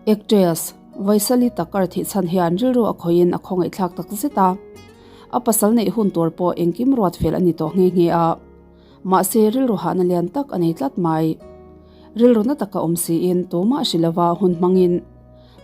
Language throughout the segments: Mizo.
Actress Vaishali Thakkar thih chhan hian rilru a khawihin a khawngaihthlak tak zet a. A pasal neih hun tur pawh engkim ruat fel a ni tawh nghe nghe a. Mahse rilru hahna lian tak a nei tlat mai. Rilru na taka awm siin tumah hri lova hun hmangin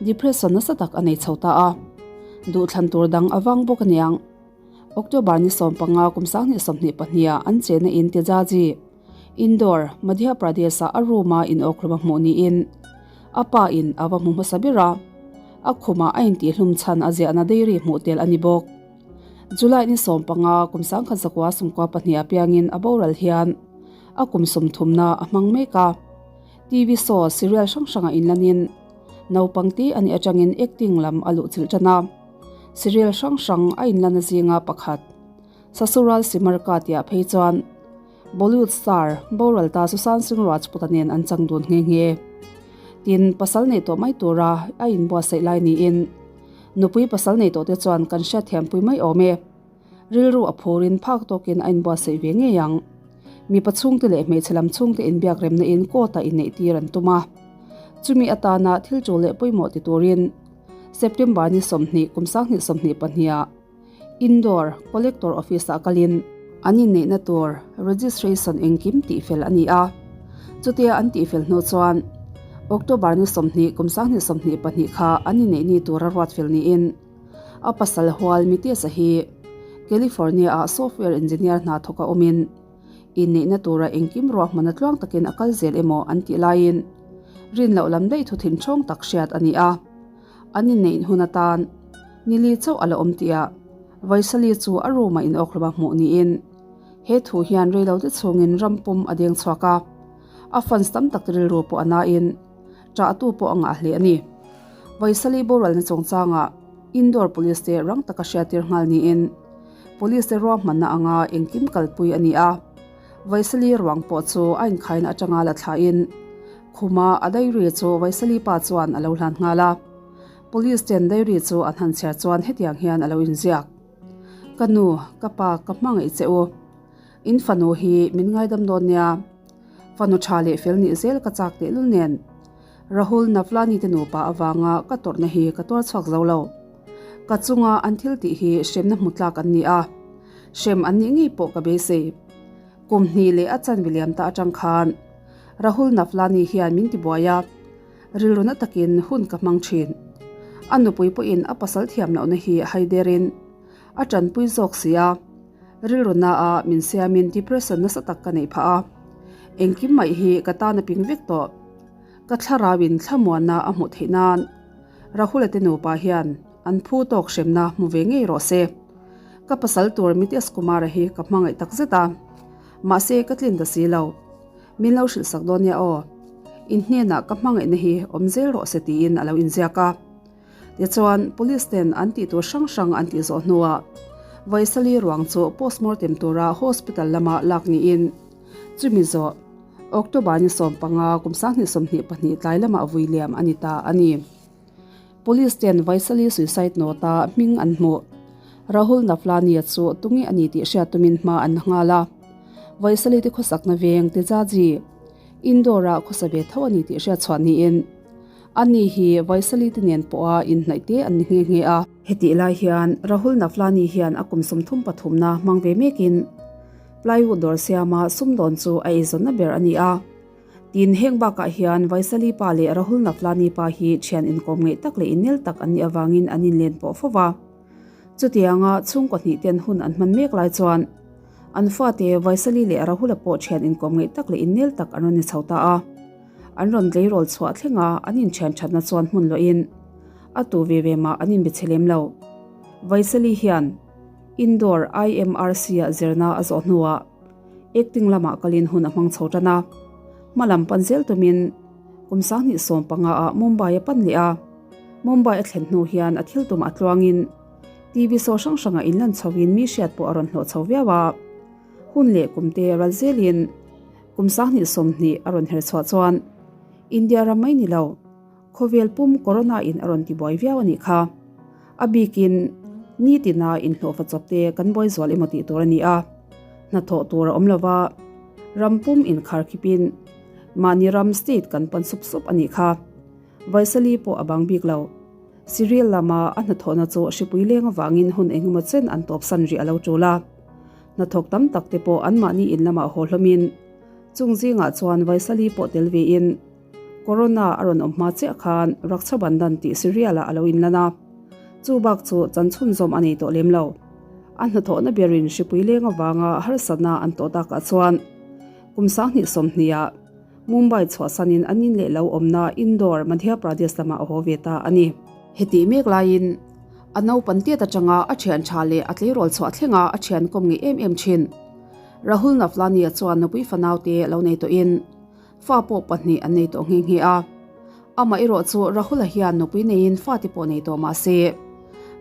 depression nasa tak a nei chho ta a. Duhthlan tur dang a vang bawk aniang. October ni 15 kum 2022 ah an chena in Tejaji, Indore, Madhya Pradesh ah a room a in awkhlum a hmuh niin a pa in a va hmu hmasa ber a. A khumah a intihlum chhan a ziahna dairy hmuh tel a ni bawk. July ni 15 kum 1992 ah piangin a boral hian a kum sawmthumna a hmang mek a. TV show serial hrang hrangah inlanin naupang te a nih atangin acting lam a luhchilh tan a. Serial hrang hrang a inlan azinga pakhat Sasural Simar Ka tihah phei chuan Bollywood star boral ta Sushant Singh Rajput-a nen an chang dun nghe nghe. Tin, pasal nei tawh mai tura a inbuatsaih lai niin nupui pasal nei tawhte chuan kan hriatthiampui mai awm e. Rilru a phurin phak tawkin a inbuatsaih ve ngei ang. Mipa chhungte leh hmeichhe lam chhungte inbiak remna in court-ah inneih tir an tum a. Chumi atana thil tul leh pawimawh ti turin September ni 20 kum 2022 ah Indore Collector Office-ah kalin an inneihna tur registration engkim tihfel a ni a. Chutia an tihfel hnu chuan October ni 20 kum 2022 kha an inneih ni tura ruatfel niin A pasal hual Mitesh-a hi California-ah software engineer hna thawk a awmin, inneihna tura engkim ruahman a tluang takin a kal zel emaw an tih laiin rin loh lam daih thu thinthawng tak hriat a ni a. An inneih hun atan nili chauh a la awm tihah Vaishali chu a room-ah inawkhlum a hmuh niin he thu hian reilote chhungin ram pum a deng chhuak a, a fans tam tak rilru pawh a nain Ṭahtu pawh a ngah hle a ni. Vaisali boralna chungchangah Indore Police te rang taka hriattir nghal niin Police te ruahmanna anga engkim kalpui a ni a. Vaisali ruang pawh chu a inkhaina atanga la thlahin khuma a diary chu Vaisali pa chuan a lo hlan nghal a. Police ten diary chu an han chhiar chuan hetiang hian a lo inziak, Ka nu, ka pa, ka hmangaih che u. In fanu hi min ngaidam dawn nia. Fanu tha leh fel nih zel ka chak tehlul nen Rahul Navlani te nupa avanga ka tawrhna hi ka tuar chhuak zo lo. Ka chunga an thil tih hi hremna hmu tlak an ni a, hrem an nih ngei pawh ka beisei. Kum hnih leh a chanve liam ta atang khan Rahul Navlani hian min tibuai a, rilru na takin hun ka hmang thin. A nupui pawhin a pasal thiam lohna hi haiderin a tanpui zawk si a. Rilru naah min siamin depression nasa tak ka neih phah a, engkim mai hi ka tan a ping vek tawh. Ka thlarauin thlamuanna a hmuh theih nan Rahula te nupa hian an phu tawk hremna hmu ve ngei rawh se. Ka pasal tur Mitesh Kumara hi ka hmangaih tak zet a, mahse ka tlin ta si lo. Min lo hrilh sak dawn nia aw. In hnenah ka hmangaihna hi awm zel rawh se tiin a lo inziak a. Tichuan, Police ten an tih tur hrang hrang an tih zawh hnuah Vaisali ruang chu postmortem tura hospital lama lak niin chumi zawh October ni 15 kum 2022 tlai lamah vui liam a ni ta a ni. Police ten Vaisali suicide note-a hming an hmuh. Rahul Navlani-a chu tunge a ni tih hriat tumin hma an la nghal a. Vaisali te khawsakna veng Tejaji, Indore-ah khawsa ve tho a ni tih hriat chhuah niin Ani hi Vaisali te nen pawha inhnaih te an ni nghe nghe a. Hetih lai hian Rahul Navlani hian a kum 33 na hmang ve mekin plywood dawr siama sumdawn chu a eizawnna ber a ni a. Tin, heng bakah hian Vaisali pa leh Rahul Navlani pa hi thian inkawm ngeih tak leh innel tak an nih avangin an inlen pawh fo va. Chutianga chhungkaw hnih ten hun an hman mek lai chuan an fate Vaisali leh Rahula pawh thian inkawm ngeih tak leh innel tak an rawn ni chho ta a. An rawn tleirawl chhuah thleng a, an inthian thatna chuan hmun lohin a tu ve ve mah an inbe che lem lo. Vaisali hian Indore IMRC-ah zirna a zawh hnuah acting lamah kalin hun a hmang chho tan a. Hma lam pan zel tumin kum 2015 ah Mumbai a pan leh a. Mumbai a thlen hnu hian a thil tum a tluangin TV show hrang hrangah inlan chhoin mi hriat pawh a rawn hlawh chho viau a. Hun leh kumte ral zelin Kum 2020 a rawn her chhuah chuan India ram mai ni lo, khawvel pum Corona in a rawn ti buai viau a nih kha. A bikin nitina inhlawhfa chawp te kan buai zual emaw tih tur a ni a, hnathawh tur a awm lo va, ram pum inkhar khipin mahni ram state kan pan sup sup a nih kha. Vaisali pawh a bang bik lo. Serial lama a hnathawhna chu hripui leng avangin hun engemaw chen an tawpsan rih a lo tul a. Hnathawk tam tak te pawh anmahni in lamah haw hlawmin chung zingah chuan Vaisali pawh tel vein Corona a rawn awm hma chiah khan Raksha Bandhan tih serial ah a lo inlan a. Chu bak chu chan chhunzawm a nei tawh lem lo. A hnathawhna berin hripui leng avanga harsatna an tawh takah chuan kum 2020 ah Mumbai chhuahsanin an in leh lo awmna Indore, Madhya Pradesh lamah a haw ve ta a ni. Hetih mek laiin a naupan tiat atanga a thian tha leh a tleirawl chhuah thlenga a thian kawm ngei em em thin. Rahul Navlani-a chuan nupui fanaute lo nei tawhin fa pawh pahnih an nei tawh nghe nghe a. Amaherawh chu Rahul-a hian nupui neiin fate pawh nei tawh mah se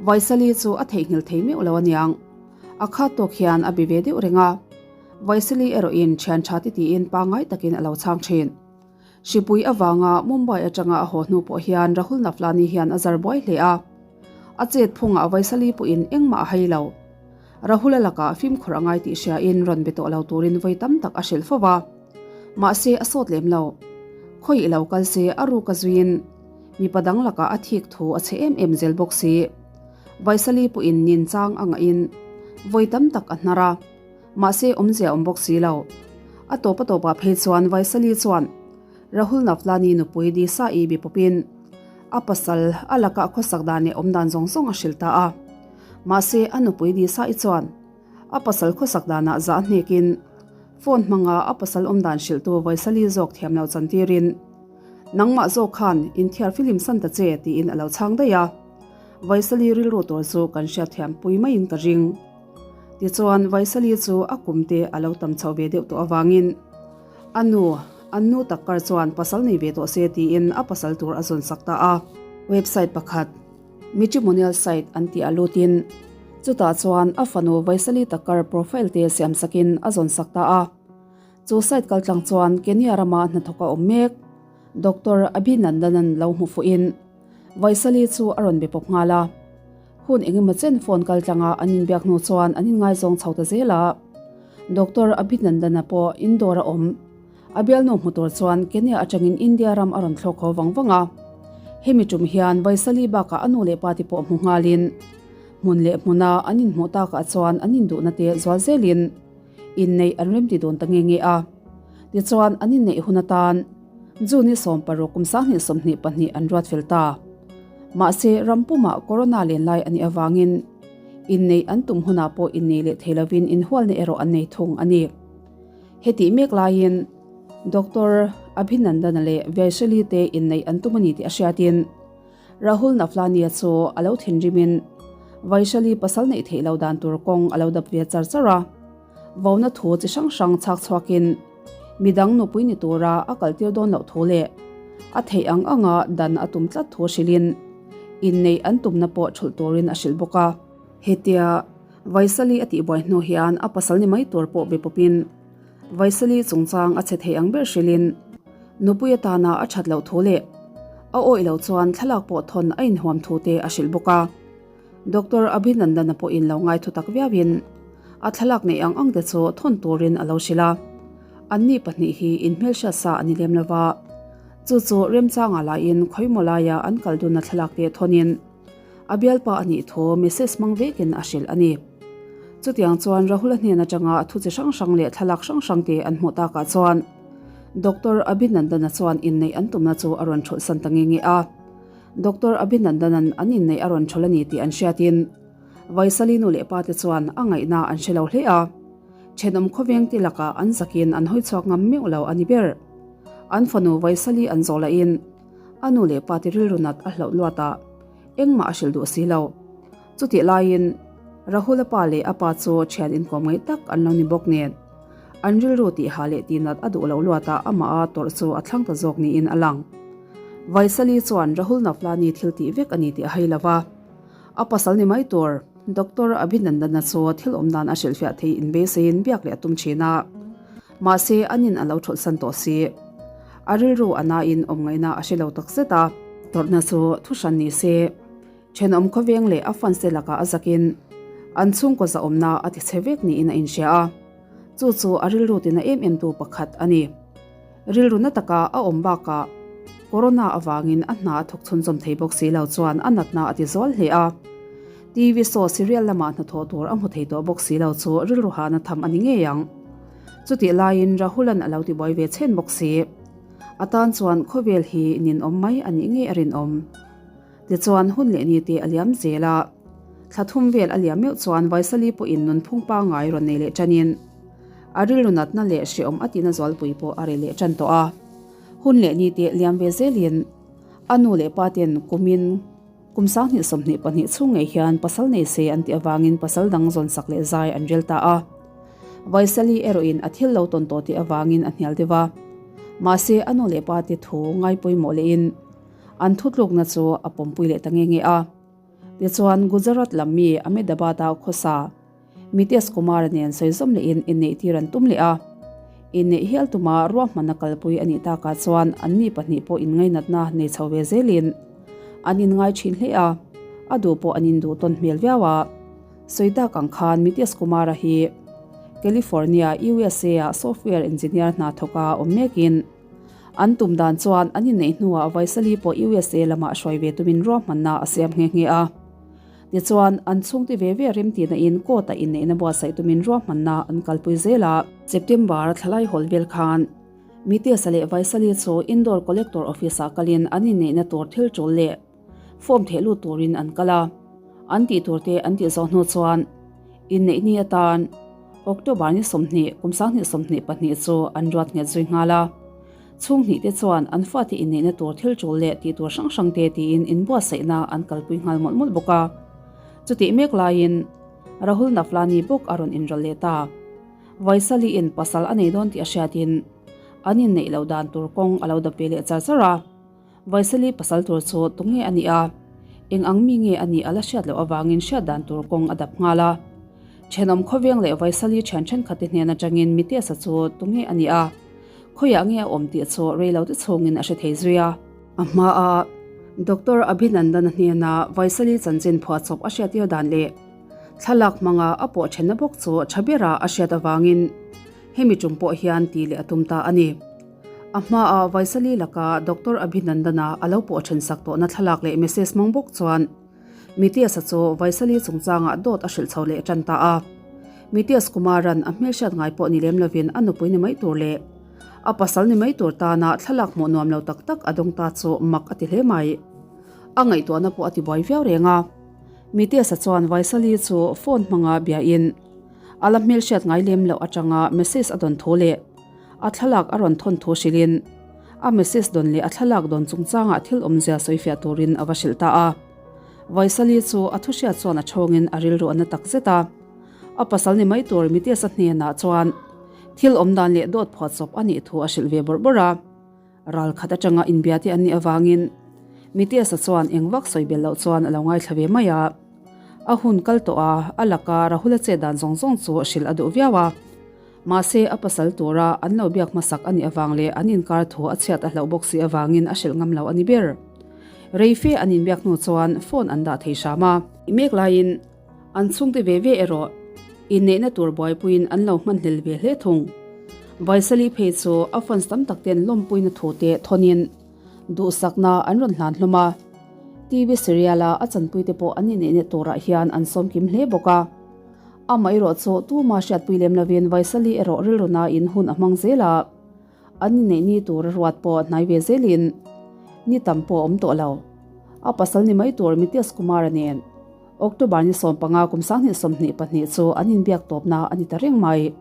Vaisali chu a theihnghilh thei meuh lo aniang. A khat tawk hian a be ve deuh reng a. Vaisali erawhin thian tha ti tiin pangngai takin a lo chhang thin. Hripui avanga Mumbai atanga a haw hnu pawh hian Rahul Navlani hian a zar buai hle a. A chet phungah Vaisali pawhin engmah a hai lo. Rahul-a lakah fimkhur a ngai tih hriain rawn be tawh lo turin vawi tam tak a hrilh fo va. Mahse a sawt lem lo. Khawi i lo kal se a ruk a zuiin mipa dang lakah a thik thu a chhe em em zel bawk si. Vaisali pawhin nin chang a ngahin vawi tam tak a hnar a. Mahse awmzia awm bawk si lo. A tawp a tawpah phei chuan Vaisali chuan Rahul Navlani nupui Disa-i bi pawpin a pasal a laka a khawsak dan leh awm dan zawng zawng a hrilh ta a. Mahse a nupui Disa-i chuan a pasal khawsak danah zah hnekin phone hmanga a pasal awm dan hrilhtu Vaisali zawk thiam lo chantirin Nangmah zawk khan inthiar filim san ta che tiin a lo chhang daih a. Vaisali rilru tur chu kan hriatthiam pui maiin ka ring. Tichuan, Vaisali chu a kum te a lo tam chho ve deuh tawh avangin a nu, an nu tak kar chuan pasal nei ve tawh se tiin a pasal tur a zawn sak ta a. Website pakhat, matrimonial site an tih a lutin chutah chuan a fanu Vaisali Takkar profile te siam sakin a zawn sak ta a. Chu site kaltlang chuan Kenya rama hnathawk a awm mek Doctor Abhinandanan lo hmu fuhin Vaisali chu a rawn be pawp nghal a. Hun engemaw chen phone kal tlanga an inbiak hnu chuan an inngaizawng chho ta zel a. Doctor Abhinandana pawh Indore a awm. A bialnu hmu tur chuan Kenya atangin India ram a rawn thlawk haw vang vang a. Hemi tum hian Vaisali bakah a nu leh pa te pawh hmu nghalin hmun leh hmuna an inhmuh takah chuan an induhna te zual zelin inneih an remti dawn ta nge nge a. Tichuan an inneih hun atan June i 16 kum 2022 an ruat fel ta. Mahse, ram pumah corona len lai a nih avangin inneih an tum hunah pawh innei leh thei lovin inhualna erawh an nei thung a ni. Hetih mek laiin Doctor Abhinandana leh Vaishali te inneih an tum a ni tih a hriatin Rahul Navlani-a chu a lo thinrimin Vaishali pasal neih theih lo dan tur kawng a lo dap ve char char a. Vona thu chi hrang hrang chhak chhuakin midang nupui ni tura a kaltir dawn loh thu leh a theih ang anga dan a tum tlat thu hrilhin inneih an tumna pawh thulh turin a hrilh bawk a. Hetia Vaisali a tihbuai hnu hian a pasal ni mai tur pawh be pawpin Vaisali chungchang a che thei ang ber hrilhin nupui atana a that loh thu leh a awih loh chuan thlalak pawh thawn a inhuam thu te a hrilh bawk a. Doctor Abhinandana pawhin lo ngai thutak viauin a thlalak neih ang ang te chu thawn turin a lo hrilh a. Anni pahnih hi inhmelhriat sa a ni lem lo va, chu chu remchanga laiin khawimaw laia an kal dunna thlalak te thawnin a bialpa a nih thu message hmang vekin a hrilh a ni. Chutiang chuan Rahul-a hnen atanga thu chi hrang hrang leh thlalak hrang hrang te an hmuh takah chuan Doctor Abhinandana chuan inneih an tumna chu a rawn thulhsan ta nge nge a. Doctor Abhinandanan an inneih a rawn thawl a ni tih an hriatin Vaisali nu leh pa te chuan a ngaihna an hre lo hle a. Thenawm khawveng te lakah an zakin an hawi chhuak ngam meuh lo a ni ber. An fanu Vaisali an zawh lahin a nu leh pa te rilru nat a hlauh luat a, engmah a hrilh duh si lo. Chutih laiin Rahul-a pa leh a pa chu thian inkawm ngaih tak an lo ni bawk nen an rilru tihha leh tihnat a duh loh luatah amah a tawrh chu a thlang ta zawk niin a lang. Vaisali chuan Rahul Navlani thil tih vek a ni tih a hai lo va, a pasal ni mai tur Doctor Abhinandana chu thil awm dan a hrilhfiah thei inbeiseiin biak leh a tum thin a, mahse anin a lo thawlhsan tawh si. A rilru a nain awm ngaihna a hre lo takzet a. Tawrhna chu thu hran ni se, thenawm khawveng leh a fans te lakah a zakin an chhungkaw zahawmna a ti chhe vek niin a inhria a, chu chu a rilru tina em em tu pakhat a ni. Rilru na taka a awm bakah. Corona avangin a hna a thawk chhunzawm thei bawk si lo chuan a natna a ti zual hle a. TV show serial lamah hnathawh tur a hmu thei tawh bawk si lo chu rilru hahna tham a ni ngei ang. Chutih laiin Rahul-a'n a lo tibuai ve chhen bawk si. A tan chuan khawvel hi ninawm mai a nih ngei a rinawm. Tichuan hun leh ni te a liam zel a. Thla thum vel a liam meuh chuan Vaisali pawhin nunphung pangngai rawn nei leh tanin a rilru natna leh hrehawm a tihna zualpui pawh a reh leh tan tawh a. Hun leh ni te liam ve zelin a nu leh pa ten kumin kum 2022 chhung ngei hian pasal nei se an tih avangin pasal dang zawn sak leh zai an rel ta a. Vaisali erawhin a thil lo tawn tawh tih avangin a hnial deuh a. Mahse a nu leh pa te thu ngaipawimawh lehin An thutlukna chu a pawmpui leh ta nge nge a. Tichuan, Gujarat lam mi Ahmedabad-a khawsa Mitesh Kumar-a nen sawi zawm lehin inneihtir an tum leh a. Inneih hial tuma ruahmanna kalpui a nih takah chuan anni pahnih pawh inngainatna nei chho ve zelin an inngai thin hle a, a duh pawh an induh tawn hmel viau a. Sawi tak ang khan Mitesh Kumar-a hi California, USA-ah software engineer hna thawka awm mekin, An tum dan chuan an inneih hnuah Vaisali pawh USA lamah hruai ve tumin ruahmanna a siam nghe nghe a. Tichuan, an chhungte ve ve remtihna in court-a inneihna buatsaih tumin ruahmanna an kalpui zel a. September thlalai hawl vel khan Mitesh leh Vaisali chu Indore Collector Office-ah kalin an inneihna tur thil tul leh form theh lut turin an kal a. An tih turte an tih zawh hnu chuan inneih ni atan October ni 20, kum 2022 chu an ruat nghet zui nghal a. Chhung hnih te chuan an fate inneihna tur thil tul leh tih tur hrang hrang te tiin inbuatsaihna an kalpui nghal mawlh mawlh bawk a. Chutih mek laiin Rahul Navlani bawk a rawn inrawlh leh ta. Vaisali-in pasal a nei dawn tih a hriatin an inneih loh dan tur kawng a lo dap ve leh char char a. Vaisali pasal tur chu tunge a nih a, eng ang mi nge a nih a la hriat loh avangin hriat dan tur kawng a dap nghal a. Thenawm khawveng leh Vaisali thian thenkhat te hnen atangin Mitesa chu tunge a nih a, khawiah nge a awm tih chu rei lo te chhungin a hre thei zui a. A hmaa Doctor Abhinandana hnena Vaisali chanchin phuahchawp a hriattir dan leh thlalak hmanga a pawh thenna bawk chu tha bera a hriat avangin hemi tum pawh hian ti leh a tum ta a ni. A hmaah Vaisali laka Doctor Abhinandana a lo pawh then sak tawhna thlalak leh message hmang bawk chuan Mitias-a chu Vaisali chungchangah dawt a hrilh chho leh tan ta a. Mitias Kumaran a hmelhriat ngai pawh ni lem lovin a nupui ni mai tur leh a pasal ni mai tur tana thlalak hmuh nuam lo tak tak a dawng ta chu mak a ti hle mai. A ngaihtuahna pawh a ti buai viau reng a. Mitias-a chuan Vaisali chu phone hmanga biain a la hmelhriat ngai lem loh atanga message a dawn thu leh A thlalak a rawn thawn thu hrilhin a message dawn leh a thlalak dawn chungchangah thil awmzia sawifiah turin a va hrilh ta a. Vaisali chu a thuhriat chuan a thawngin a rilru a na tak zet a. A pasal ni mai tur Mitesh-a hnenah chuan thil awm dan leh dawt phuahchawp a nih thu a hrilh ve bawrh bawrh a. Ral khat atanga inbia te an nih avangin Mitesh-a chuan eng vak sawi bel loh chuan a lo ngaithla ve mai a. A hun kal tawh a, a laka Rahul-a chet dan zawng zawng chu hrilh a duh viau a. Mahse, a pasal tura an lo biak hmasak a nih avang leh an inkar thu a chhiat a hlauh bawk si avangin a hrilh ngam lo a ni ber. Rei fe an inbiak hnu chuan phone an dah thei hram a. Mek laiin an chhungte ve ve erawh inneihna tur buaipuiin an lo hmanhlel ve hle thung. Vaisali phei chu a fans tam tak ten lawmpuina thu te thawnin duhsakna an rawn hlan hlawm a. TV serial-a a chanpuite pawh an inneihna turah hian an sawmkim hle bawk a. Amaherawh chu tuma hriatpui lem lovin Vaisali erawh rilru nain hun a hmang zel a, an inneih ni tur a ruat pawh hnai ve zelin ni tam pawh a awm tawh lo. A pasal ni mai tur Mitesh Kumar-a nen October ni 15 kum 2022 chu an inbiak tawpna a ni ta reng mai.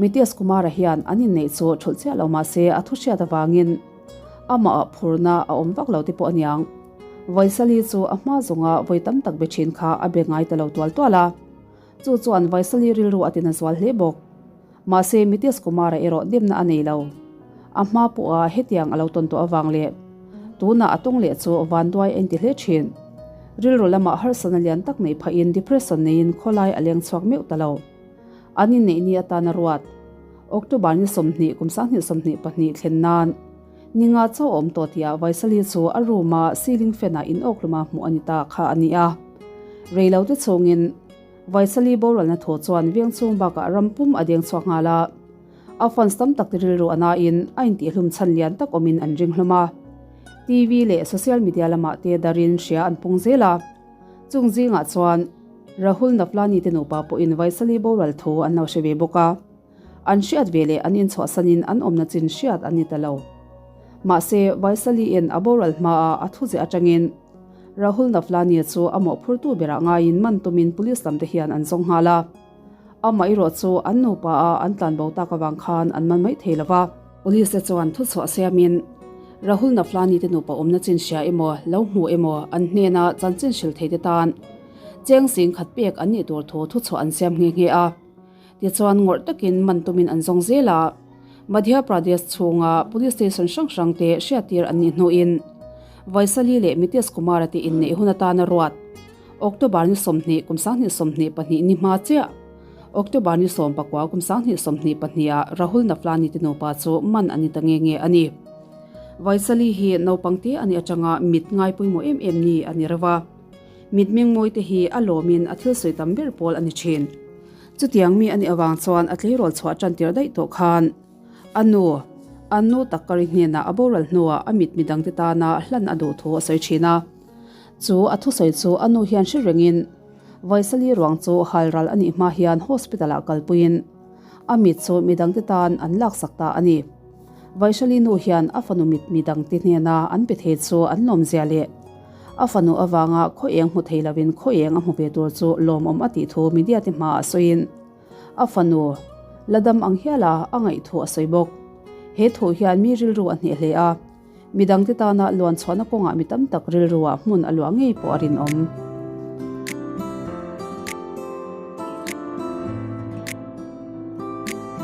Mitesh Kumar-a hian an inneih chu thulh chiah lo mah se a thu hriat avangin amah ah phurna a awm vak lo te pawh a niang. Vaisali chu a hma zawnga vawi tam tak be thin kha a be ngai ta lo tual tual a. Chu chuan Vaisali rilru a tina zual hle bawk. Mahse Mitesh Kumar-a erawh demna a nei lo. A hma pawha hetiang a lo tawn tawh avang leh tunah a tawng leh chu vanduai a inti hle thin. Rilru lamah harsatna lian tak neih phahin depression neiin khawlai a leng chhuak meuh ta lo. An inneih ni atana ruat October ni 20 kum 2022 thlen nan Ninga chaw awm tawh tihah Vaisali chu a room-a ceiling fan-ah in awk hluma hmuh a ni ta kha a ni a. Rei lo te chhungin Vaisali boralna thu chuan veng chhung bakah ram pum a deng chhuak nghal a. A fans tam tak te rilru a nain a intihhlum chhan lian tak awmin an ring hlawm a. TV leh social media lamah te darin hria an pung zel a. Chung zingah chuan Rahul Navlani te nupa pawhin Vaishali boral thu an lo hre ve bawk a. An hriat ve leh an inchhuahsanin an awmna chin hriat an ni ta lo. Mahse, Vaishali-in a boral hmaa a thu zeh atangin Rahul Navlani chu a mawhphurtu berah ngaiin man tumin police lamte hian an zawng nghal a. Amah erawh chu an nupa a an tlanbo tak avang khan an man mai thei lo va. Police te chuan thuchhuah siamin Rahul Navlani te nupa awmna chin hria emaw, lo hmu emaw an hnena chanchin hrilh thei te tan cheng sing khat pek an nih tur thu thuchhuah an siam nghe nghe a. Tichuan ngawrh takin man tumin an zawng zel a, Madhya Pradesh chhunga police station hrang hrang te hriattir an nih hnuin Vaishali leh Mitesh Kumar-a te inneih hun atana ruat October ni 20 kum 2022 ni hma chiah October ni 19 kum 2022 ah Rahul Navlani te nupa chu man a ni ta nge nge a ni. Vaishali hi naupang te a nih atanga mit ngai pawimawh em em ni a ni reuh a. Mit mengmawi te hi a lawmin a thil sawi tam ber pawl a ni thin. Chutiang mi a nih avang chuan a tleirawl chhuah tan tir daih tawh khan a nu, an nu tak kari hnenah a boral hnuah a mit midangte tana hlan a duh thu a sawi thin a. Chu a thusawi chu a nu hian hre rengin Vaisali ruang chu halral a nih hma hian hospital ah kalpuiin a mit chu midangte tan an laksak ta a ni. Vaishali nu hian a fanu mit midangte hnena an pe thei chu an lawmzia leh a fanu avanga khaw eng hmu thei lovin khaw eng a hmu ve tur chu lawmawm a tih thu media te hmaah sawiin a fanu la dam ang hiala a ngaih thu a sawi bawk. He thu hian mi rilru a hneh hle a. Midangte tana luan chhuahna kawngah mi tam tak rilruah hmun a luah ngei pawh a rinawm.